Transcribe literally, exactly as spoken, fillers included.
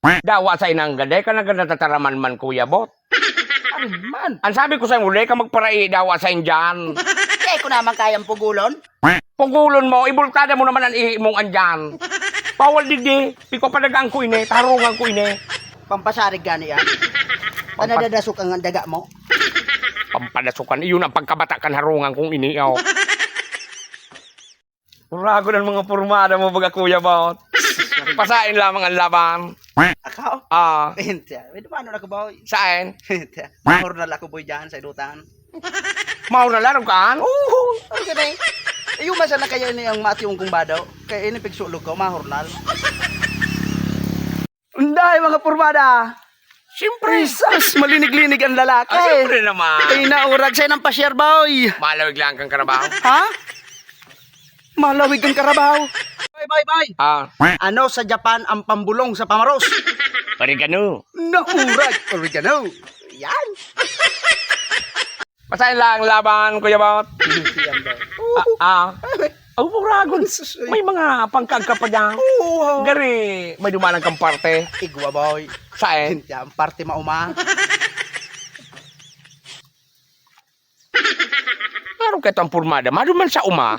Dawa sa inang gaday ka na natataraman man, Kuya Bot. Ano man? Ang sabi ko sa'yo, wala ka magparai dawa sa indyan. Kaya ko naman kayang pugulon. Pugulon mo, ibultada mo naman ang ihi mong andyan. Bawal digdi, piko padagaan ko ini, tarungan ko ini. Pampasarig gani yan. Tanadadasok ang daga mo. Pampadasukan, iyon ang pagkabata kan harungan kong ini, oh. Uragon ang mga pormada mo, baga Kuya Bot. Pasain lamang ang laban. Ako? Ah, Hindi. May dumano na ko, boy. saan? Hindi. Mahor na lang ako, boy, dyan sa idutan. Mahor na lang, kan? Oo, ano ka na eh? Iyo, masa na kaya ini ang mationg kong bado? Kaya ini pigsulog ko, mahornal. Unday, mga pormada! Siyempre. Prisas, malinig-linig ang lalaki. Ah, siyempre naman. Ay, naurag sa'yo ng pasyar, boy. Malawig lang kang karabaw. Ha? Malawig ang karabaw. Bay, bay, bay. Ah, Ano sa Japan ang pambulong sa pamaros? oregano. Naurag, oregano. Yan. Pasain lang ang laban, Kuya Bot. Yan, boy. Ah, ah. Oh, uragon. Sus, ay. May mga pangkagka pa dyan. Oo. Gari, may dumanang kang parte. Igwa, boy. Saan? Yan, parte mauma. Araw ka itong pormada, maduman sa uma.